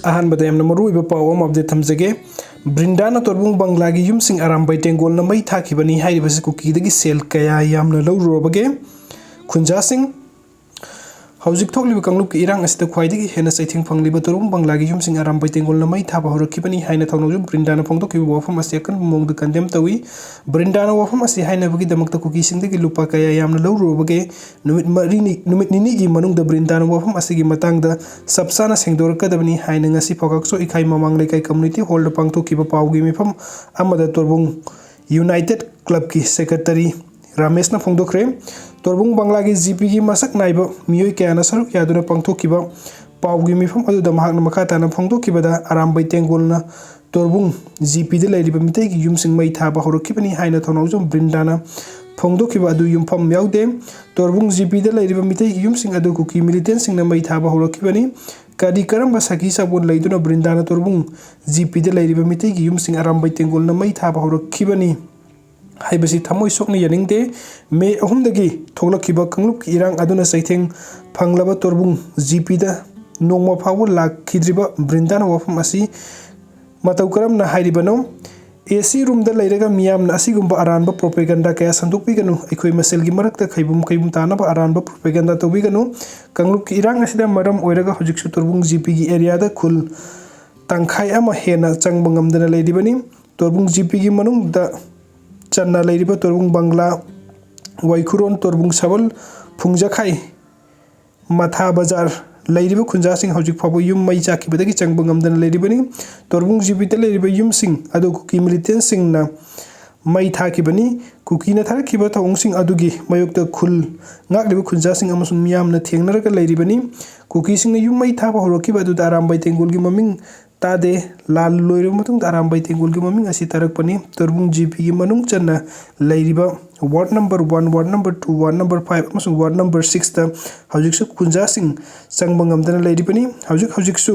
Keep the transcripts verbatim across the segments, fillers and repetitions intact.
ꯑꯍꯥꯟꯕꯗ ꯌꯥꯝꯅ ꯃꯔꯨꯑꯣꯏꯕ ꯄꯥꯎ ꯑꯃ ꯑꯞꯗꯦꯠ ꯊꯝꯖꯒꯦ꯫ ꯕ꯭ꯔꯤꯟꯗꯥꯅ ꯇꯣꯔꯕꯨꯡ ꯕꯪꯒ꯭ꯂꯥꯒꯤ ꯌꯨꯝꯁꯤꯡ ꯑꯔꯥꯝꯕꯥꯏ ꯇꯦꯡꯒꯣꯜꯅ ꯃꯩ ꯊꯥꯈꯤꯕꯅꯤ ꯍꯥꯏꯔꯤꯕꯁꯤ ꯀꯨꯀꯤꯗꯒꯤ ꯁꯦꯜ ꯀꯌꯥ ꯌꯥꯝꯅ ꯂꯧꯔꯨꯔꯕꯒꯦ? ꯈꯨꯟꯖꯥꯁꯤꯡ, ꯍꯧꯖꯤꯛ ꯊꯣꯛꯂꯤꯕ ꯀꯥꯡꯂꯨꯞꯀꯤ ꯏꯔꯥꯡ ꯑꯁꯤꯗ ꯈ꯭ꯋꯥꯏꯗꯒꯤ ꯍꯦꯟꯅ ꯆꯩꯊꯦꯡ ꯐꯪꯂꯤꯕ ꯇꯣꯔꯕꯨꯡ ꯕꯪꯒ꯭ꯂꯥꯒꯤ ꯌꯨꯝꯁꯤꯡ ꯑꯔꯥꯝꯕꯥꯏ ꯇꯦꯡꯒꯣꯜꯅ ꯃꯩ ꯊꯥꯕ ꯍꯧꯔꯛꯈꯤꯕꯅꯤ ꯍꯥꯏꯅ ꯊꯧꯅꯥꯎꯖꯝ ꯕ꯭ꯔꯤꯟꯗꯥꯅ ꯐꯣꯡꯗꯣꯛꯈꯤꯕ ꯋꯥꯐꯝ ꯑꯁꯤ ꯑꯀꯟꯕ ꯃꯑꯣꯡꯗ ꯀꯟꯗꯦꯝ ꯇꯧꯏ꯫ ꯕ꯭ꯔꯤꯟꯗꯥꯅ ꯋꯥꯐꯝ ꯑꯁꯤ ꯍꯥꯏꯅꯕꯒꯤꯗꯃꯛꯇ ꯀꯨꯀꯤꯁꯤꯡꯗꯒꯤ ꯂꯨꯄꯥ ꯀꯌꯥ ꯌꯥꯝꯅ ꯂꯧꯔꯨꯔꯕꯒꯦ? ꯅꯨꯃꯤꯠ ꯃꯔꯤꯅꯤ, ꯅꯨꯃꯤꯠ ꯅꯤꯅꯤꯒꯤ ꯃꯅꯨꯡꯗ ꯕ꯭ꯔꯤꯟꯗꯥꯅ ꯋꯥꯐꯝ ꯑꯁꯤꯒꯤ ꯃꯇꯥꯡꯗ ꯆꯞ ꯆꯥꯅ ꯁꯦꯡꯗꯣꯔꯛꯀꯗꯕꯅꯤ ꯍꯥꯏꯅ ꯉꯁꯤ ꯐꯥꯎꯀꯥꯛꯆꯣ ꯏꯈꯥꯏ ꯃꯃꯥꯡ ꯂꯩꯀꯥꯏ ꯀꯝꯃꯨꯅꯤꯇꯤ ꯍꯣꯜꯗ ꯄꯥꯡꯊꯣꯛꯈꯤꯕ ꯄꯥꯎꯒꯤ ꯃꯤꯐꯝ ꯑꯃꯗ ꯇꯣꯔꯕꯨꯡ ꯌꯨꯅꯥꯏꯇꯦꯗ ꯀ꯭ꯂꯕꯀꯤ ꯁꯦꯀ꯭ꯔꯦꯇꯔꯤ ꯔꯥꯃꯦꯁꯅ ꯐꯣꯡꯗꯣꯛꯈ꯭ꯔꯦ꯫ ꯇꯣꯔꯕꯨꯡ ꯕꯪꯒ꯭ꯂꯥꯒꯤ ꯖꯤꯄꯤꯒꯤ ꯃꯁꯛ ꯅꯥꯏꯕ ꯃꯤꯑꯣꯏ ꯀꯌꯥꯅ ꯁꯔꯨꯛ ꯌꯥꯗꯨꯅ ꯄꯥꯡꯊꯣꯛꯈꯤꯕ ꯄꯥꯎꯒꯤ ꯃꯤꯐꯝ ꯑꯗꯨꯗ ꯃꯍꯥꯛꯅ ꯃꯈꯥ ꯇꯥꯅ ꯐꯣꯡꯗꯣꯛꯈꯤꯕꯗ, ꯑꯔꯥꯝꯕꯥꯏ ꯇꯦꯡꯒꯣꯜꯅ ꯇꯣꯔꯕꯨꯡ ꯖꯤꯄꯤꯗ ꯂꯩꯔꯤꯕ ꯃꯤꯇꯩꯒꯤ ꯌꯨꯝꯁꯤꯡ ꯃꯩ ꯊꯥꯕ ꯍꯧꯔꯛꯈꯤꯕꯅꯤ ꯍꯥꯏꯅ ꯊꯧꯅꯥꯎꯖꯝ ꯕ꯭ꯔꯤꯟꯗꯥꯅ ꯐꯣꯡꯗꯣꯛꯈꯤꯕ ꯑꯗꯨ ꯌꯨꯝꯐꯝ ꯌꯥꯎꯗꯦ꯫ ꯇꯣꯔꯕꯨꯡ ꯖꯤꯄꯤꯗ ꯂꯩꯔꯤꯕ ꯃꯤꯇꯩꯒꯤ ꯌꯨꯝꯁꯤꯡ ꯑꯗꯨ ꯀꯨꯀꯤ ꯃꯤꯂꯤꯇꯦꯟꯁꯤꯡꯅ ꯃꯩ ꯊꯥꯕ ꯍꯧꯔꯛꯈꯤꯕꯅꯤ꯫ ꯀꯔꯤ ꯀꯔꯝꯕ ꯁꯥꯈꯤ ꯁꯥꯕꯣꯟ ꯂꯩꯗꯨꯅ ꯕ꯭ꯔꯤꯟꯗꯥꯅ ꯇꯣꯔꯕꯨꯡ ꯖꯤꯄꯤꯗ ꯂꯩꯔꯤꯕ ꯃꯤꯇꯩꯒꯤ ꯌꯨꯝꯁꯤꯡ ꯑꯔꯥꯝꯕꯥꯏ ꯇꯦꯡꯒꯣꯜꯅ ꯃꯩ ꯊꯥꯕ ꯍꯧꯔꯛꯈꯤꯕꯅꯤ ꯍꯥꯏꯕꯁꯤ ꯊꯃꯣꯏ ꯁꯣꯛꯅ ꯌꯥꯅꯤꯡꯗꯦ꯫ ꯃꯦ ꯑꯍꯨꯝꯗꯒꯤ ꯊꯣꯛꯂꯛꯈꯤꯕ ꯀꯥꯡꯂꯨꯞꯀꯤ ꯏꯔꯥꯡ ꯑꯗꯨꯅ ꯆꯩꯊꯦꯡ ꯐꯪꯂꯕ ꯇꯣꯔꯕꯨꯡ ꯖꯤꯄꯤꯗ ꯅꯣꯡꯃ ꯐꯥꯎꯕ ꯂꯥꯛꯈꯤꯗ꯭ꯔꯤꯕ ꯕ꯭ꯔꯤꯟꯗꯥꯅ ꯋꯥꯐꯝ ꯑꯁꯤ ꯃꯇꯧ ꯀꯔꯝꯅ ꯍꯥꯏꯔꯤꯕꯅꯣ? ꯑꯦ ꯁꯤ ꯔꯨꯝꯗ ꯂꯩꯔꯒ ꯃꯤꯌꯥꯝꯅ ꯑꯁꯤꯒꯨꯝꯕ ꯑꯔꯥꯟꯕ ꯄ꯭ꯔꯣꯄꯦꯒꯟꯗꯥ ꯀꯌꯥ ꯁꯟꯗꯣꯛꯄꯤꯒꯅꯨ꯫ ꯑꯩꯈꯣꯏ ꯃꯁꯦꯜꯒꯤ ꯃꯔꯛꯇ ꯈꯩꯕꯨꯝ ꯈꯩꯕꯨꯝ ꯇꯥꯅꯕ ꯑꯔꯥꯟꯕ ꯄ꯭ꯔꯣꯄꯦꯒꯟꯗꯥ ꯇꯧꯕꯤꯒꯅꯨ꯫ ꯀꯥꯡꯂꯨꯞꯀꯤ ꯏꯔꯥꯡ ꯑꯁꯤꯅ ꯃꯔꯝ ꯑꯣꯏꯔꯒ ꯍꯧꯖꯤꯛꯁꯨ ꯇꯣꯔꯕꯨꯡ ꯖꯤꯄꯤꯒꯤ ꯑꯦꯔꯤꯌꯥꯗ ꯈꯨꯜ ꯇꯪꯈꯥꯏ ꯑꯃ ꯍꯦꯟꯅ ꯆꯪꯕ ꯉꯝꯗꯅ ꯂꯩꯔꯤꯕꯅꯤ꯫ ꯇꯣꯔꯕꯨꯡ ꯖꯤꯄꯤꯒꯤ ꯃꯅꯨꯡꯗ ꯆꯟꯅ ꯂꯩꯔꯤꯕ ꯇꯣꯔꯕꯨꯡ ꯕꯪꯒ꯭ꯂꯥ, ꯋꯥꯏꯈꯨꯔꯣꯟ, ꯇꯣꯔꯕꯨꯡ ꯁꯕꯜ, ꯐꯨꯡꯖꯈꯥꯏ, ꯃꯊꯥ ꯕꯖꯥꯔ ꯂꯩꯔꯤꯕ ꯈꯨꯟꯖꯥꯁꯤꯡ ꯍꯧꯖꯤꯛ ꯐꯥꯎꯕ ꯌꯨꯝ ꯃꯩ ꯆꯥꯛꯈꯤꯕꯗꯒꯤ ꯆꯪꯕ ꯉꯝꯗꯅ ꯂꯩꯔꯤꯕꯅꯤ꯫ ꯇꯣꯔꯕꯨꯡ ꯖꯤꯄꯤꯗ ꯂꯩꯔꯤꯕ ꯌꯨꯝꯁꯤꯡ ꯑꯗꯨ ꯀꯨꯀꯤ ꯃꯤꯂꯤꯇꯦꯟꯁꯤꯡꯅ ꯃꯩ ꯊꯥꯈꯤꯕꯅꯤ꯫ ꯀꯨꯀꯤꯅ ꯊꯥꯔꯛꯈꯤꯕ ꯊꯧꯑꯣꯡꯁꯤꯡ ꯑꯗꯨꯒꯤ ꯃꯥꯌꯣꯛꯇ ꯈꯨꯜ ꯉꯥꯛꯂꯤꯕ ꯈꯨꯟꯖꯥꯁꯤꯡ ꯑꯃꯁꯨꯡ ꯃꯤꯌꯥꯝꯅ ꯊꯦꯡꯅꯔꯒ ꯂꯩꯔꯤꯕꯅꯤ꯫ ꯀꯨꯀꯤꯁꯤꯡꯅ ꯌꯨꯝ ꯃꯩ ꯊꯥꯕ ꯍꯧꯔꯛꯈꯤꯕ ꯑꯗꯨꯗ ꯑꯔꯥꯝꯕꯥꯏ ꯇꯦꯡꯒꯣꯜꯒꯤ ꯃꯃꯤꯡ ꯇꯥꯗꯦ꯫ ꯂꯥꯟ ꯂꯣꯏꯔꯕ ꯃꯇꯨꯡꯗ ꯑꯔꯥꯝꯕꯥꯏ ꯇꯦꯡꯒꯣꯜꯒꯤ ꯃꯃꯤꯡ ꯑꯁꯤ ꯇꯥꯔꯛꯄꯅꯤ꯫ ꯇꯣꯔꯕꯨꯡ ꯖꯤꯄꯤꯒꯤ ꯃꯅꯨꯡ ꯆꯟꯅ ꯂꯩꯔꯤꯕ ward number one, ward number two, ward number five ꯑꯃꯁꯨꯡ ꯋꯥꯔꯗ ꯅꯝꯕꯔ ꯁꯤꯛꯁꯇ ꯍꯧꯖꯤꯛꯁꯨ ꯈꯨꯟꯖꯥꯁꯤꯡ ꯆꯪꯕ ꯉꯝꯗꯅ ꯂꯩꯔꯤꯕꯅꯤ꯫ ꯍꯧꯖꯤꯛ ꯍꯧꯖꯤꯛꯁꯨ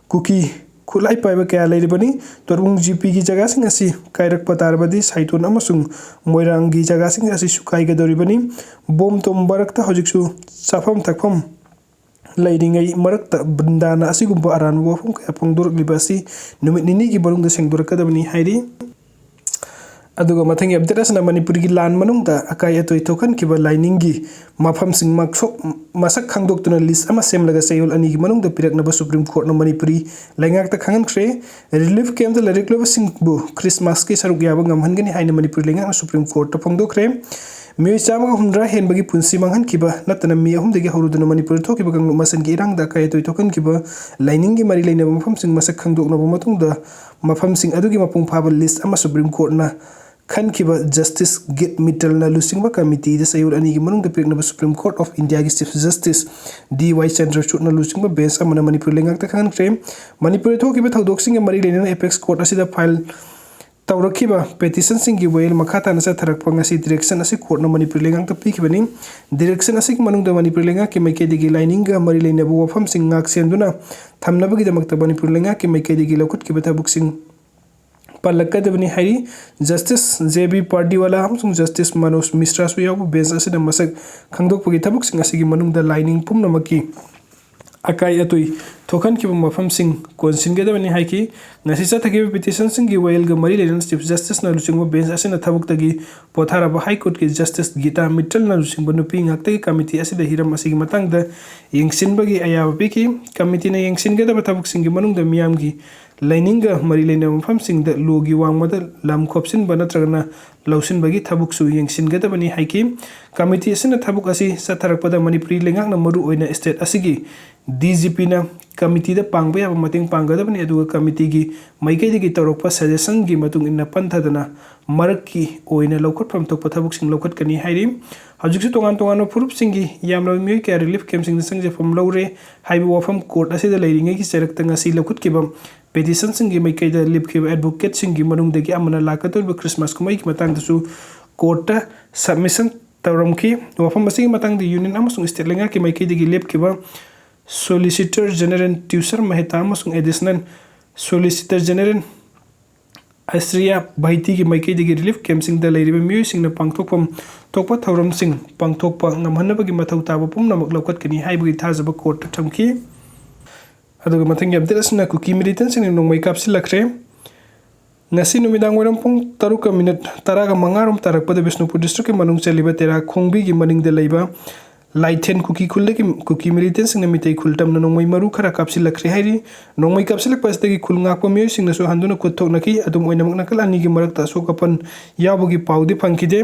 ꯀꯨꯀꯤ ꯈꯨꯠꯂꯥꯏ ꯄꯥꯏꯕ ꯀꯌꯥ ꯂꯩꯔꯤꯕꯅꯤ꯫ ꯇꯣꯔꯕꯨꯡ ꯖꯤꯄꯤꯒꯤ ꯖꯒꯥꯁꯤꯡ ꯑꯁꯤ ꯀꯥꯏꯔꯛꯄ ꯇꯥꯔꯕꯗꯤ ꯁꯥꯏꯇꯣꯟ ꯑꯃꯁꯨꯡ ꯃꯣꯏꯔꯥꯡꯒꯤ ꯖꯒꯥꯁꯤꯡ ꯑꯁꯤꯁꯨ ꯀꯥꯏꯒꯗꯧꯔꯤꯕꯅꯤ꯫ ꯕꯣꯝ ꯇꯣꯝ ꯃꯔꯛꯇ ꯍꯧꯖꯤꯛꯁꯨ ꯆꯥꯐꯝ ꯊꯛꯐꯝ ꯂꯩꯔꯤꯉꯩ ꯃꯔꯛꯇ ꯕ꯭ꯔꯤꯟꯗꯥꯅ ꯑꯁꯤꯒꯨꯝꯕ ꯑꯔꯥꯟꯕ ꯋꯥꯐꯝ ꯀꯌꯥ ꯐꯣꯡꯗꯣꯔꯛꯂꯤꯕ ꯑꯁꯤ ꯅꯨꯃꯤꯠ ꯅꯤꯅꯤꯒꯤ ꯃꯅꯨꯡꯗ ꯁꯦꯡꯗꯣꯔꯛꯀꯗꯕꯅꯤ ꯍꯥꯏꯔꯤ꯫ ꯑꯗꯨꯒ ꯃꯊꯪꯒꯤ ꯑꯞꯗꯦꯠ ꯑꯁꯤꯅ ꯃꯅꯤꯄꯨꯔꯒꯤ ꯂꯥꯟ ꯃꯅꯨꯡꯗ ꯑꯀꯥꯏ ꯑꯇꯣꯏ ꯊꯣꯛꯍꯟꯈꯤꯕ ꯂꯥꯏꯅꯤꯡꯒꯤ ꯃꯐꯝꯁꯤꯡ ꯃꯛꯁꯣꯛ-, ꯃꯁꯛ ꯈꯪꯗꯣꯛꯇꯨꯅ ꯂꯤꯁ ꯑꯃ ꯁꯦꯝꯂꯒ ꯆꯌꯣꯜ ꯑꯅꯤꯒꯤ ꯃꯅꯨꯡꯗ ꯄꯤꯔꯛꯅꯕ ꯁꯨꯄ꯭ꯔꯤꯝ ꯀꯣꯔꯠꯅ ꯃꯅꯤꯄꯨꯔꯤ ꯂꯩꯉꯥꯛꯇ ꯈꯪꯍꯟꯈ꯭ꯔꯦ꯫ ꯔꯤꯂꯤꯐ ꯀꯦꯝꯞꯇ ꯂꯥꯏꯔꯤꯛ ꯂꯣꯏꯕꯁꯤꯡꯕꯨ ꯈ꯭ꯔꯤꯁꯃꯥꯁꯀꯤ ꯁꯔꯨꯛ ꯌꯥꯕ ꯉꯝꯍꯟꯒꯅꯤ ꯍꯥꯏꯅ ꯃꯅꯤꯄꯨꯔ ꯂꯩꯉꯥꯛꯅ ꯁꯨꯄ꯭ꯔꯤꯝ ꯀꯣꯔꯠꯇ ꯐꯣꯡꯗꯣꯛꯈ꯭ꯔꯦ꯫ ꯃꯤꯑꯣꯏ ꯆꯥꯝꯃꯒ ꯍꯨꯝꯗ꯭ꯔꯥ ꯍꯦꯟꯕꯒꯤ ꯄꯨꯟꯁꯤ ꯃꯥꯡꯍꯟꯈꯤꯕ ꯅꯠꯇꯅ ꯃꯤ ꯑꯍꯨꯝꯗꯒꯤ ꯍꯧꯔꯨꯗꯨꯅ ꯃꯅꯤꯄꯨꯔꯗ ꯊꯣꯛꯈꯤꯕ ꯀꯥꯡꯂꯨꯞ ꯃꯁꯦꯟꯒꯤ ꯏꯔꯥꯡꯗ ꯑꯀꯥꯏ ꯑꯇꯣꯏ ꯊꯣꯛꯍꯟꯈꯤꯕ ꯂꯥꯏꯅꯤꯡꯒꯤ ꯃꯔꯤ ꯂꯩꯅꯕ ꯃꯐꯝꯁꯤꯡ ꯃꯁꯛ ꯈꯪꯗꯣꯛꯂꯕ ꯃꯇꯨꯡꯗ ꯃꯐꯝꯁꯤꯡ ꯑꯗꯨꯒꯤ ꯃꯄꯨꯡ ꯐꯥꯕ ꯂꯤꯁ ꯑꯃ ꯁꯨꯄ꯭ꯔꯤꯝ ꯀꯣꯔꯠꯅ ꯈꯟꯈꯤꯕ ꯖꯁꯇꯤꯁ ꯒꯤꯠ ꯃꯤꯇꯜꯅ ꯂꯨꯆꯤꯡꯕ ꯀꯃꯤꯇꯤꯗ ꯆꯌꯣꯜ ꯑꯅꯤꯒꯤ ꯃꯅꯨꯡꯗ ꯄꯤꯔꯛꯅꯕ ꯁꯨꯄ꯭ꯔꯤꯝ ꯀꯣꯔꯠ ꯑꯣꯐ ꯏꯟꯗꯤꯌꯥꯒꯤ ꯆꯤꯐ ꯖꯁꯇꯤꯁ ꯗꯤ ꯋꯥꯏ ꯆꯟꯗ꯭ꯔꯆꯨꯗꯅ ꯂꯨꯆꯤꯡꯕ ꯕꯦꯟꯆ ꯑꯃꯅ ꯃꯅꯤꯄꯨꯔ ꯂꯩꯉꯥꯛꯇ ꯈꯪꯍꯟꯈ꯭ꯔꯦ꯫ ꯃꯅꯤꯄꯨꯔꯗ ꯊꯣꯛꯈꯤꯕ ꯊꯧꯗꯣꯛꯁꯤꯡꯒ ꯃꯔꯤ ꯂꯩꯅꯅ ꯑꯦꯄꯦꯛꯁ ꯀꯣꯔꯠ ꯑꯁꯤꯗ ꯐꯥꯏꯜ ꯇꯧꯔꯛꯈꯤꯕ ꯄꯦꯇꯤꯁꯟꯁꯤꯡꯒꯤ ꯋꯥꯌꯦꯜ ꯃꯈꯥ ꯇꯥꯅ ꯆꯠꯊꯔꯛꯄ ꯉꯁꯤ ꯗꯤꯔꯦꯛꯁꯟ ꯑꯁꯤ ꯀꯣꯔꯠꯅ ꯃꯅꯤꯄꯨꯔ ꯂꯩꯉꯥꯛꯇ ꯄꯤꯈꯤꯕꯅꯤ꯫ ꯗꯤꯔꯦꯛꯁꯟ ꯑꯁꯤꯒꯤ ꯃꯅꯨꯡꯗ ꯃꯅꯤꯄꯨꯔ ꯂꯩꯉꯥꯛꯀꯤ ꯃꯥꯏꯀꯩꯗꯒꯤ ꯂꯥꯏꯅꯤꯡꯒ ꯃꯔꯤ ꯂꯩꯅꯕ ꯋꯥꯐꯝꯁꯤꯡ ꯉꯥꯛ ꯁꯦꯟꯗꯨꯅ ꯊꯝꯅꯕꯒꯤꯗꯃꯛꯇ ꯃꯅꯤꯄꯨꯔ ꯂꯩꯉꯥꯛꯀꯤ ꯃꯥꯏꯀꯩꯗꯒꯤ ꯂꯧꯈꯠꯈꯤꯕ ꯊꯕꯛꯁꯤꯡ ꯄꯜꯂꯛꯀꯗꯕꯅꯤ ꯍꯥꯏꯔꯤ꯫ ꯖꯁꯇꯤꯁ ꯖꯦ ꯕꯤ ꯄꯥꯔꯗꯤꯋꯥꯂꯥ ꯑꯃꯁꯨꯡ ꯖꯁꯇꯤꯁ ꯃꯅꯣꯖ ꯃꯤꯁ꯭ꯔꯥꯁꯨ ꯌꯥꯎꯕ ꯕꯦꯟꯆ ꯑꯁꯤꯅ ꯃꯁꯛ ꯈꯪꯗꯣꯛꯄꯒꯤ ꯊꯕꯛꯁꯤꯡ ꯑꯁꯤꯒꯤ ꯃꯅꯨꯡꯗ ꯂꯥꯏꯅꯤꯡ ꯄꯨꯝꯅꯃꯛꯀꯤ ꯑꯀꯥꯏ ꯑꯇꯣꯏ ꯊꯣꯛꯍꯟꯈꯤꯕ ꯃꯐꯝꯁꯤꯡ ꯀꯣꯟꯁꯤꯟꯒꯗꯕꯅꯤ ꯍꯥꯏꯈꯤ꯫ ꯉꯁꯤ ꯆꯠꯊꯈꯤꯕ ꯄꯤꯇꯤꯁꯟꯁꯤꯡꯒꯤ ꯋꯥꯌꯦꯜꯒ ꯃꯔꯤ ꯂꯩꯅꯅ ꯆꯤꯐ ꯖꯁꯇꯤꯁꯅ ꯂꯨꯆꯤꯡꯕ ꯕꯦꯟꯆ ꯑꯁꯤꯅ ꯊꯕꯛꯇꯒꯤ ꯄꯣꯊꯥꯔꯕ ꯍꯥꯏ ꯀꯣꯔꯠꯀꯤ ꯖꯁꯇꯤꯁ ꯒꯤꯇꯥ ꯃꯤꯠꯇꯜꯅ ꯂꯨꯆꯤꯡꯕ ꯅꯨꯄꯤ ꯉꯥꯛꯇꯒꯤ ꯀꯃꯤꯇꯤ ꯑꯁꯤꯗ ꯍꯤꯔꯝ ꯑꯁꯤꯒꯤ ꯃꯇꯥꯡꯗ ꯌꯦꯡꯁꯤꯟꯕꯒꯤ ꯑꯌꯥꯕ ꯄꯤꯈꯤ꯫ ꯀꯃꯤꯇꯤꯅ ꯌꯦꯡꯁꯤꯟꯒꯗꯕ ꯊꯕꯛꯁꯤꯡꯒꯤ ꯃꯅꯨꯡꯗ ꯃꯤꯌꯥꯝꯒꯤ ꯂꯥꯏꯅꯤꯡꯒ ꯃꯔꯤ ꯂꯩꯅꯕ ꯃꯐꯝꯁꯤꯡꯗ ꯂꯣꯒꯤ ꯋꯥꯡꯃꯗ ꯂꯝ ꯈꯣꯞꯆꯤꯟꯕ ꯅꯠꯇ꯭ꯔꯒꯅ ꯂꯧꯁꯤꯟꯕꯒꯤ ꯊꯕꯛꯁꯨ ꯌꯦꯡꯁꯤꯟꯒꯗꯕꯅꯤ ꯍꯥꯏꯈꯤ꯫ ꯀꯃꯤꯇꯤ ꯑꯁꯤꯅ ꯊꯕꯛ ꯑꯁꯤ ꯆꯠꯊꯔꯛꯄꯗ ꯃꯅꯤꯄꯨꯔꯤ ꯂꯩꯉꯥꯛꯅ ꯃꯔꯨꯑꯣꯏꯅ ꯁ꯭ꯇꯦꯠ ꯑꯁꯤꯒꯤ ꯗꯤ ꯖꯤ ꯄꯤꯅ ꯀꯃꯤꯇꯤꯗ ꯄꯥꯡꯕ ꯌꯥꯕ ꯃꯇꯦꯡ ꯄꯥꯡꯒꯗꯕꯅꯤ, ꯑꯗꯨꯒ ꯀꯃꯤꯇꯤꯒꯤ ꯃꯥꯏꯀꯩꯗꯒꯤ ꯇꯧꯔꯛꯄ ꯁꯖꯦꯁꯟꯒꯤ ꯃꯇꯨꯡ ꯏꯟꯅ ꯄꯟꯊꯗꯅ ꯃꯔꯛꯀꯤ ꯑꯣꯏꯅ ꯂꯧꯈꯠꯐꯝ ꯊꯣꯛꯄ ꯊꯕꯛꯁꯤꯡ ꯂꯧꯈꯠꯀꯅꯤ ꯍꯥꯏꯔꯤ꯫ ꯍꯧꯖꯤꯛꯁꯨ ꯇꯣꯉꯥꯟ ꯇꯣꯉꯥꯟꯕ ꯐꯨꯔꯨꯞꯁꯤꯡꯒꯤ ꯌꯥꯝꯂꯕ ꯃꯤꯑꯣꯏ ꯀꯌꯥ ꯔꯤꯂꯤꯐ ꯀꯦꯝꯞꯁꯤꯡꯗ ꯆꯪꯖꯐꯝ ꯂꯧꯔꯦ ꯍꯥꯏꯕ ꯋꯥꯐꯝ ꯀꯣꯔꯠ ꯑꯁꯤꯗ ꯂꯩꯔꯤꯉꯩꯒꯤ ꯆꯩꯔꯛꯇ ꯉꯁꯤ ꯂꯧꯈꯠꯈꯤꯕ ꯄꯦꯇꯤꯁꯟꯁꯤꯡꯒꯤ ꯃꯥꯏꯀꯩꯗ ꯂꯦꯞꯈꯤꯕ ꯑꯦꯗꯚꯣꯀꯦꯠꯁꯤꯡꯒꯤ ꯃꯅꯨꯡꯗꯒꯤ ꯑꯃꯅ ꯂꯥꯛꯀꯗꯧꯔꯤꯕ ꯈ꯭ꯔꯤꯁꯃꯥꯁ ꯀꯨꯝꯍꯩꯒꯤ ꯃꯇꯥꯡꯗꯁꯨ ꯀꯣꯔꯠꯇ ꯁꯕꯃꯤꯁꯟ ꯇꯧꯔꯝꯈꯤ꯫ ꯋꯥꯐꯝ ꯑꯁꯤꯒꯤ ꯃꯇꯥꯡꯗ ꯌꯨꯅꯤꯌꯟ ꯑꯃꯁꯨꯡ ꯁ꯭ꯇꯦꯠ ꯂꯩꯉꯥꯛꯀꯤ ꯃꯥꯏꯀꯩꯗꯒꯤ ꯂꯦꯞꯈꯤꯕ ꯁꯣꯂꯤꯁꯤꯇꯔ ꯖꯦꯅꯔꯦꯜ ꯇ꯭ꯌꯨꯁꯔ ꯃꯦꯍꯇꯥ ꯑꯃꯁꯨꯡ ꯑꯦꯗꯤꯁꯅꯦꯜ ꯁꯣꯂꯤꯁꯤꯇꯔ ꯖꯦꯅꯔꯦꯜ ꯑꯁ꯭ꯔꯤꯌꯥ ꯚꯥꯏꯇꯤꯒꯤ ꯃꯥꯏꯀꯩꯗꯒꯤ ꯔꯤꯂꯤꯐ ꯀꯦꯝꯞꯁꯤꯡꯗ ꯂꯩꯔꯤꯕ ꯃꯤꯑꯣꯏꯁꯤꯡꯅ ꯄꯥꯡꯊꯣꯛꯐꯝ ꯊꯣꯛꯄ ꯊꯧꯔꯝꯁꯤꯡ ꯄꯥꯡꯊꯣꯛꯄ ꯉꯝꯍꯟꯅꯕꯒꯤ ꯃꯊꯧ ꯇꯥꯕ ꯄꯨꯝꯅꯃꯛ ꯂꯧꯈꯠꯀꯅꯤ ꯍꯥꯏꯕꯒꯤ ꯊꯥꯖꯕ ꯀꯣꯔꯠꯇ ꯊꯝꯈꯤ꯫ ꯑꯗꯨꯒ ꯃꯊꯪꯒꯤ ꯑꯞꯗꯦꯠ ꯑꯁꯤꯅ ꯀꯨꯀꯤ ꯃꯤꯂꯤꯇꯦꯟꯁꯤꯡꯅ ꯅꯣꯡꯃꯩ ꯀꯥꯞꯁꯤꯜꯂꯛꯈ꯭ꯔꯦ꯫ ꯉꯁꯤ ꯅꯨꯃꯤꯗꯥꯡ ꯋꯥꯏꯔꯝ ꯄꯨꯡ ꯇꯔꯨꯛꯀ ꯃꯤꯅꯤꯠ ꯇꯔꯥꯒ ꯃꯉꯥꯔꯣꯝ ꯇꯥꯔꯛꯄꯗ ꯕꯤꯁꯅꯨꯄꯨꯔ ꯗꯤꯁꯇ꯭ꯔꯤꯛꯀꯤ ꯃꯅꯨꯡ ꯆꯜꯂꯤꯕ ꯇꯦꯔꯥ ꯈꯣꯡꯕꯤꯒꯤ ꯃꯅꯤꯡꯗ ꯂꯩꯕ ꯂꯥꯏꯊꯦꯟ ꯀꯨꯀꯤ ꯈꯨꯜꯗꯒꯤ ꯀꯨꯀꯤ ꯃꯤꯂꯤꯇꯦꯟꯁꯤꯡꯅ ꯃꯤꯇꯩ ꯈꯨꯜ ꯇꯝꯅ ꯅꯣꯡꯃꯩ ꯃꯔꯨ ꯈꯔ ꯀꯥꯞꯁꯤꯜꯂꯛꯈ꯭ꯔꯦ ꯍꯥꯏꯔꯤ꯫ ꯅꯣꯡꯃꯩ ꯀꯥꯞꯁꯤꯜꯂꯛꯄ ꯑꯁꯤꯗꯒꯤ ꯈꯨꯜ ꯉꯥꯛꯄ ꯃꯤꯑꯣꯏꯁꯤꯡꯅꯁꯨ ꯍꯟꯗꯨꯅ ꯈꯨꯠ ꯊꯣꯛꯅꯈꯤ꯫ ꯑꯗꯨꯝ ꯑꯣꯏꯅꯃꯛ ꯅꯥꯀꯜ ꯑꯅꯤꯒꯤ ꯃꯔꯛꯇ ꯑꯁꯣꯛ ꯑꯄꯟ ꯌꯥꯎꯕꯒꯤ ꯄꯥꯎꯗꯤ ꯐꯪꯈꯤꯗꯦ꯫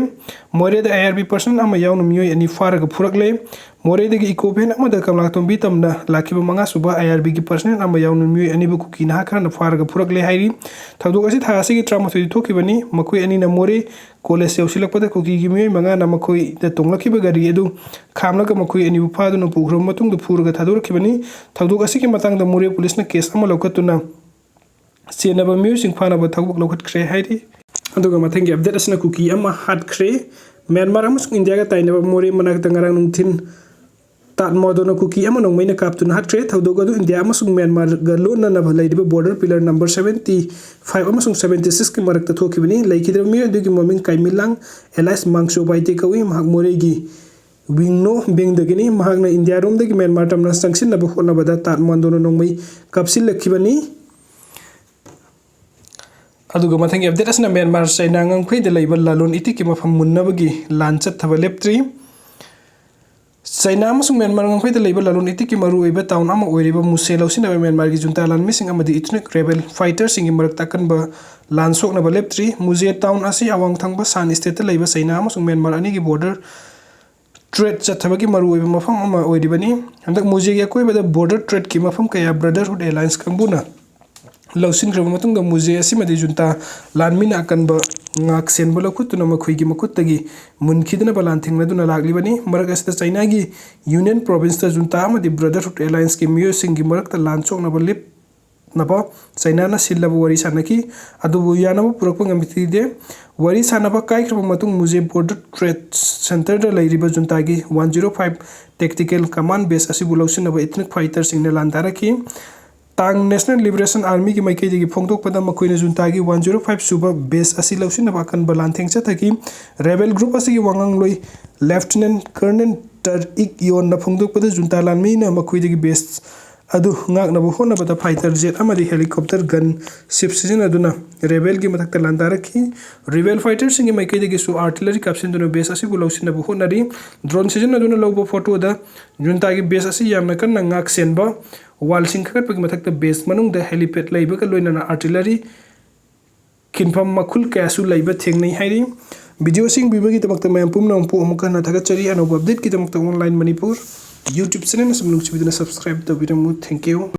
ꯃꯣꯔꯦꯗ ꯑꯥꯏ ꯑꯥꯔ ꯕꯤ ꯄꯔꯁꯅꯦꯜ ꯑꯃ ꯌꯥꯎꯅ ꯃꯤꯑꯣꯏ ꯑꯅꯤ ꯐꯥꯔꯒ ꯐꯨꯔꯛꯂꯦ꯫ ꯃꯣꯔꯦꯗꯒꯤ ꯏꯀꯣ ꯚꯦꯟ ꯑꯃꯗ ꯀꯃꯂꯥꯇꯣꯝꯕꯤ ꯇꯝꯅ ꯂꯥꯛꯈꯤꯕ ꯃꯉꯥꯁꯨꯕ ꯑꯥꯏ ꯑꯥꯔ ꯕꯤꯒꯤ ꯄꯔꯁꯅꯦꯜ ꯑꯃ ꯌꯥꯎꯅ ꯃꯤꯑꯣꯏ ꯑꯅꯤꯕꯨ ꯀꯨꯀꯤ ꯅꯍꯥ ꯈꯔꯅ ꯐꯥꯔꯒ ꯐꯨꯔꯛꯂꯦ ꯍꯥꯏꯔꯤ꯫ ꯊꯧꯗꯣꯛ ꯑꯁꯤ ꯊꯥ ꯑꯁꯤꯒꯤ ꯇꯔꯥꯃꯥꯊꯣꯏꯗ ꯊꯣꯛꯈꯤꯕꯅꯤ꯫ ꯃꯈꯣꯏ ꯑꯅꯤꯅ ꯃꯣꯔꯦ ꯀꯣꯂꯦꯖ ꯌꯧꯁꯤꯜꯂꯛꯄꯗ ꯀꯨꯀꯤꯒꯤ ꯃꯤꯑꯣꯏ ꯃꯉꯥꯅ ꯃꯈꯣꯏꯗ ꯇꯣꯡꯂꯛꯈꯤꯕ ꯒꯥꯔꯤ ꯑꯗꯨ ꯈꯥꯝꯂꯒ ꯃꯈꯣꯏ ꯑꯅꯤꯕꯨ ꯐꯥꯗꯨꯅ ꯄꯨꯈ꯭ꯔꯕ ꯃꯇꯨꯡꯗ ꯐꯨꯔꯒ ꯊꯥꯗꯣꯔꯛꯈꯤꯕꯅꯤ꯫ ꯊꯧꯗꯣꯛ ꯑꯁꯤꯒꯤ ꯃꯇꯥꯡꯗ ꯃꯣꯔꯦ ꯄꯨꯂꯤꯁꯅ ꯀꯦꯁ ꯑꯃ ꯂꯧꯈꯠꯇꯨꯅ ꯆꯦꯟꯅꯕ ꯃꯤꯑꯣꯏꯁꯤꯡ ꯐꯥꯅꯕ ꯊꯕꯛ ꯂꯧꯈꯠꯈ꯭ꯔꯦ ꯍꯥꯏꯔꯤ꯫ ꯑꯗꯨꯒ ꯃꯊꯪꯒꯤ ꯑꯞꯗꯦꯠ ꯑꯁꯤꯅ ꯀꯨꯀꯤ ꯑꯃ ꯍꯥꯠꯈ꯭ꯔꯦ꯫ ꯃ꯭ꯌꯥꯟꯃꯥꯔ ꯑꯃꯁꯨꯡ ꯏꯟꯗꯤꯌꯥꯒ ꯇꯥꯏꯅꯕ ꯃꯣꯔꯦ ꯃꯅꯥꯛꯇ ꯉꯔꯥꯡ ꯅꯨꯡꯊꯤꯜ ꯇꯥꯠꯃꯣꯗꯣꯅ ꯀꯨꯀꯤ ꯑꯃ ꯅꯣꯡꯃꯩꯅ ꯀꯥꯞꯇꯨꯅ ꯍꯥꯠꯈ꯭ꯔꯦ꯫ ꯊꯧꯗꯣꯛ ꯑꯗꯨ ꯏꯟꯗꯤꯌꯥ ꯑꯃꯁꯨꯡ ꯃ꯭ꯌꯥꯟꯃꯥꯔꯒ ꯂꯣꯟꯅꯅꯕ ꯂꯩꯔꯤꯕ border pillar number seventy five ꯑꯃꯁꯨꯡ ꯁꯕꯦꯟꯇꯤ ꯁꯤꯛꯁꯀꯤ ꯃꯔꯛꯇ ꯊꯣꯛꯈꯤꯕꯅꯤ꯫ ꯂꯩꯈꯤꯗ꯭ꯔꯕ ꯃꯤꯑꯣꯏ ꯑꯗꯨꯒꯤ ꯃꯃꯤꯡ ꯀꯥꯏꯃꯤꯂꯥꯡ ꯑꯦꯂꯥꯏꯁ ꯃꯥꯡꯆꯣ ꯕꯥꯏꯇꯦ ꯀꯧꯏ꯫ ꯃꯍꯥꯛ ꯃꯣꯔꯦꯒꯤ ꯋꯤꯡꯅꯣ ꯕꯦꯡꯗꯒꯤꯅꯤ꯫ ꯃꯍꯥꯛꯅ ꯏꯟꯗꯤꯌꯥꯔꯣꯝꯗꯒꯤ ꯃ꯭ꯌꯥꯟꯃꯥꯔ ꯇꯝꯅ ꯆꯪꯁꯤꯟꯅꯕ ꯍꯣꯠꯅꯕꯗ ꯇꯥꯠꯃꯣꯟꯗꯣꯅ ꯅꯣꯡꯃꯩ ꯀꯥꯞꯁꯤꯜꯂꯛꯈꯤꯕꯅꯤ꯫ ꯑꯗꯨꯒ ꯃꯊꯪꯒꯤ ꯑꯞꯗꯦꯠ ꯑꯁꯤꯅ ꯃ꯭ꯌꯥꯟꯃꯥꯔ ꯆꯩꯅꯥ ꯉꯝꯈꯩꯗ ꯂꯩꯕ ꯂꯂꯣꯟ ꯏꯇꯤꯛꯀꯤ ꯃꯐꯝ ꯃꯨꯟꯅꯕꯒꯤ ꯂꯥꯟ ꯆꯠꯊꯕ ꯂꯦꯞꯇ꯭ꯔꯤ꯫ ꯆꯩꯅꯥ ꯑꯃꯁꯨꯡ ꯃ꯭ꯌꯥꯟꯃꯥꯔ ꯉꯝꯈꯩꯗ ꯂꯩꯕ ꯂꯂꯣꯟ ꯏꯇꯤꯛꯀꯤ ꯃꯔꯨꯑꯣꯏꯕ ꯇꯥꯎꯟ ꯑꯃ ꯑꯣꯏꯔꯤꯕ ꯃꯨꯁꯦ ꯂꯧꯁꯤꯟꯅꯕ ꯃ꯭ꯌꯥꯟꯃꯥꯔꯒꯤ ꯖꯨꯟꯇꯥ ꯂꯥꯟꯃꯤꯁꯤꯡ ꯑꯃꯗꯤ ꯏꯊꯅꯤꯛ ꯔꯦꯕꯦꯜ ꯐꯥꯏꯇꯔꯁꯤꯡꯒꯤ ꯃꯔꯛꯇ ꯑꯀꯟꯕ ꯂꯥꯟ ꯁꯣꯛꯅꯕ ꯂꯦꯞꯇ꯭ꯔꯤ꯫ ꯃꯨꯖꯦ ꯇꯥꯎꯟ ꯑꯁꯤ ꯑꯋꯥꯡ ꯊꯪꯕ ꯁꯥꯟ ꯁ꯭ꯇꯦꯠꯇ ꯂꯩꯕ ꯆꯩꯅꯥ ꯑꯃꯁꯨꯡ ꯃ꯭ꯌꯥꯟꯃꯥꯔ ꯑꯅꯤꯒꯤ ꯕꯣꯔꯗꯔ ꯇ꯭ꯔꯦꯗ ꯆꯠꯊꯕꯒꯤ ꯃꯔꯨꯑꯣꯏꯕ ꯃꯐꯝ ꯑꯃ ꯑꯣꯏꯔꯤꯕꯅꯤ꯫ ꯍꯟꯗꯛ ꯃꯨꯖꯦꯒꯤ ꯑꯀꯣꯏꯕꯗ ꯕꯣꯔꯗꯔ ꯇ꯭ꯔꯦꯗꯀꯤ ꯃꯐꯝ ꯀꯌꯥ ꯕ꯭ꯔꯗꯔꯍꯨꯗ ꯑꯦꯂꯥꯌꯟꯁ ꯀꯥꯡꯕꯨꯅ ꯂꯧꯁꯤꯟꯈ꯭ꯔꯕ ꯃꯇꯨꯡꯗ ꯃꯨꯖꯦ ꯑꯁꯤꯃꯗꯤ ꯖꯨꯟꯇꯥ ꯂꯥꯟꯃꯤꯅ ꯑꯀꯟꯕ ꯉꯥꯛ ꯁꯦꯟꯕ ꯂꯧꯈꯠꯇꯨꯅ ꯃꯈꯣꯏꯒꯤ ꯃꯈꯨꯠꯇꯒꯤ ꯃꯨꯟꯈꯤꯗꯅꯕ ꯂꯥꯟꯊꯦꯡꯅꯗꯨꯅ ꯂꯥꯛꯂꯤꯕꯅꯤ꯫ ꯃꯔꯛ ꯑꯁꯤꯗ ꯆꯩꯅꯥꯒꯤ ꯌꯨꯅꯤꯌꯟ ꯄ꯭ꯔꯣꯚꯤꯟꯁꯇ ꯖꯨꯟꯇꯥ ꯑꯃꯗꯤ ꯕ꯭ꯔꯗꯔꯍꯨꯗ ꯑꯦꯂꯥꯌꯟꯁꯀꯤ ꯃꯤꯑꯣꯏꯁꯤꯡꯒꯤ ꯃꯔꯛꯇ ꯂꯥꯟ ꯁꯣꯛꯅꯕ ꯂꯦꯞꯅꯕ ꯆꯩꯅꯥꯅ ꯁꯤꯜꯂꯕ ꯋꯥꯔꯤ ꯁꯥꯅꯈꯤ꯫ ꯑꯗꯨꯕꯨ ꯌꯥꯅꯕ ꯄꯨꯔꯛꯄ ꯉꯝꯈꯤꯗꯦ꯫ ꯋꯥꯔꯤ ꯁꯥꯅꯕ ꯀꯥꯏꯈ꯭ꯔꯕ ꯃꯇꯨꯡ ꯃꯨꯖꯦ ꯕꯣꯔꯗꯔ ꯇ꯭ꯔꯦꯗ ꯁꯦꯟꯇꯔꯗ ꯂꯩꯔꯤꯕ ꯖꯨꯟꯇꯥꯒꯤ ꯋꯥꯟ ꯖꯤꯔꯣ ꯐꯥꯏꯚ ꯇꯦꯛꯇꯤꯀꯦꯜ ꯀꯃꯥꯟ ꯕꯦꯁ ꯑꯁꯤꯕꯨ ꯂꯧꯁꯤꯟꯅꯕ ꯏꯊꯅꯤꯛ ꯐꯥꯏꯇꯔꯁꯤꯡꯅ ꯂꯥꯟꯗꯥꯔꯛꯈꯤ꯫ ꯇꯥꯡ National Liberation Armyꯒꯤ ꯃꯥꯏꯀꯩꯗꯒꯤ ꯐꯣꯡꯗꯣꯛꯄꯗ, ꯃꯈꯣꯏꯅ ꯖꯨꯟꯇꯥꯒꯤ ꯋꯥꯟ ꯖꯤꯔꯣ ꯐꯥꯏꯚ ꯁꯨꯕ ꯕꯦꯁ ꯑꯁꯤ ꯂꯧꯁꯤꯟꯅꯕ ꯑꯀꯟꯕ ꯂꯥꯟꯊꯦꯡ ꯆꯠꯊꯈꯤ꯫ ꯔꯦꯕꯦꯜ ꯒ꯭ꯔꯨꯞ ꯑꯁꯤꯒꯤ ꯋꯥꯉꯥꯡꯂꯣꯏ ꯂꯦꯐꯇꯤꯅꯦꯟ ꯀꯔꯅꯦꯜ ꯇꯔ ꯏꯛ ꯌꯣꯟꯅ ꯐꯣꯡꯗꯣꯛꯄꯗ, ꯖꯨꯟꯇꯥ ꯂꯥꯟꯃꯤꯅ ꯃꯈꯣꯏꯗꯒꯤ ꯕꯦꯁ ꯑꯗꯨ ꯉꯥꯛꯅꯕ ꯍꯣꯠꯅꯕꯗ ꯐꯥꯏꯇꯔ ꯖꯦꯠ ꯑꯃꯗꯤ ꯍꯦꯂꯤꯀꯣꯞꯇꯔ ꯒꯟ ꯁꯤꯞ ꯁꯤꯖꯤꯟꯅꯗꯨꯅ ꯔꯦꯕꯦꯜꯒꯤ ꯃꯊꯛꯇ ꯂꯥꯟꯗꯥꯔꯛꯈꯤ꯫ ꯔꯦꯕꯦꯜ ꯐꯥꯏꯇꯔꯁꯤꯡꯒꯤ ꯃꯥꯏꯀꯩꯗꯒꯤꯁꯨ ꯑꯥꯔꯇꯤꯂꯔꯤ ꯀꯥꯞꯁꯤꯟꯗꯨꯅ ꯕꯦꯁ ꯑꯁꯤꯕꯨ ꯂꯧꯁꯤꯟꯅꯕ ꯍꯣꯠꯅꯔꯤ꯫ ꯗ꯭ꯔꯣꯟ ꯁꯤꯖꯤꯟꯅꯗꯨꯅ ꯂꯧꯕ ꯐꯣꯇꯣꯗ ꯖꯨꯟꯇꯥꯒꯤ ꯕꯦꯁ ꯑꯁꯤ ꯌꯥꯝꯅ ꯀꯟꯅ ꯉꯥꯛ ꯁꯦꯟꯕ ꯋꯥꯜꯁꯤꯡ ꯀꯥꯈꯠꯄꯒꯤ ꯃꯊꯛꯇ ꯕꯦꯁ ꯃꯅꯨꯡꯗ ꯍꯦꯂꯤꯄꯦꯗ ꯂꯩꯕꯒ ꯂꯣꯏꯅꯅ ꯑꯥꯔꯇꯤꯂꯔꯤ ꯈꯤꯟꯐꯝ ꯃꯈꯨꯜ ꯀꯌꯥꯁꯨ ꯂꯩꯕ ꯊꯦꯡꯅꯩ ꯍꯥꯏꯔꯤ꯫ ꯚꯤꯗꯤꯑꯣꯁꯤꯡ ꯄꯤꯕꯒꯤꯗꯃꯛꯇ ꯃꯌꯥꯝ ꯄꯨꯝꯅꯃꯛꯄꯨ ꯑꯃꯨꯛ ꯍꯟꯅ ꯊꯥꯒꯠꯆꯔꯤ꯫ ꯑꯅꯧꯕ ꯑꯞꯗꯦꯠꯀꯤꯗꯃꯛꯇ Online Manipur YouTube channel ꯑꯁꯤ ꯅꯨꯡꯁꯤꯕꯤꯗꯨꯅ subscribe ꯇꯧꯕꯤꯔꯝꯃꯨ꯫ Thank you꯫